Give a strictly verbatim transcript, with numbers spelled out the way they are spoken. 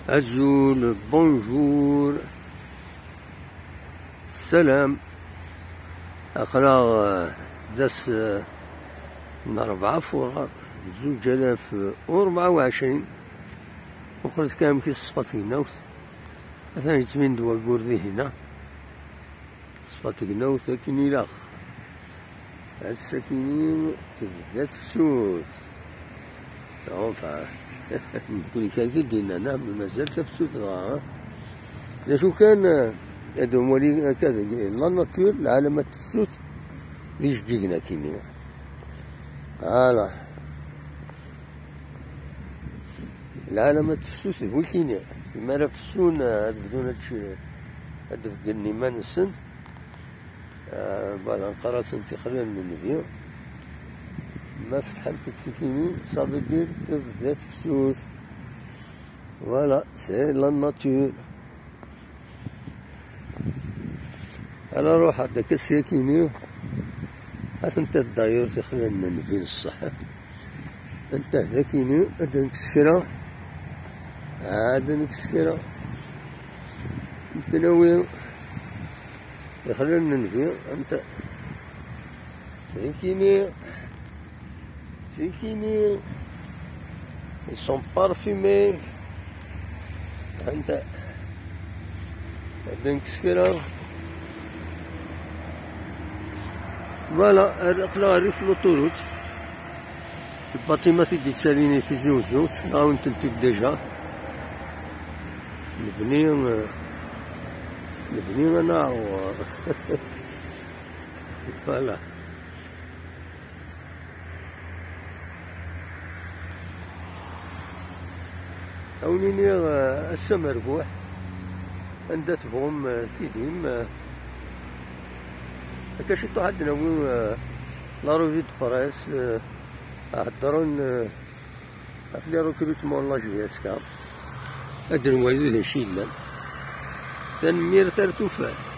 Azul, bonjour, salam. Aql-aɣ, eh, d ass, eh, n rebɛa Fuṛar, zuǧ alaf u rebɛa u ɛecrin. Muqlet kan amek i ṣṣfa tegnawt. Atan yettbin-d waggur dihin-a. Ṣṣfa tegnawt akken ilaq. Ass-akini tebda tefsut. Enfin, nekkni kan i t-id-yennan, ah, mazal tafsut dɣa, ah. D acu kan, eh, ad nwali akka deg la nature, lɛalama n tefsut, d ijeǧǧigen akini. Voilà. Lɛalama n tefsut d wikini. Mi ara fessun, eh, ad bdun ad c-, ad d-beggen iman-nsen. Euh, voilà, neqqar-asen tixlal n nnbi. Ma fetḥent-d tikini, ça veut dire tebda tefsut. Voilà, c'est la nature. Ara ruḥeɣ-d akka syakini. Atent-a d'ailleurs tixlal n nnbi n ṣṣeḥ. Anta dakini, ad nekkes kra. Ad nekkes kra. Ntnawi. Ixlal n nnbi, anta. Tikini. Tikini. Ils sont parfumés. Anta. Ad nekkes kra. Voilà, aql-aɣ rrif l'autoroute. Lbaṭimat i d-yettalin i Tizi Uzzu, ssneɣ-awen-tent-id déjà. Nebni, eh, nebni anaɣ. Voilà. A wen-iniɣ, eh, ass amerbuḥ, anda tebɣum, eh, tidim, eh, akka ciṭuḥ ad d-nawi, eh, la revue de presse, eh, heddren, eh, ɣef les recrutements n la J S K. Ad d-nwali d acu yellan. Tanemmirt ar tufat.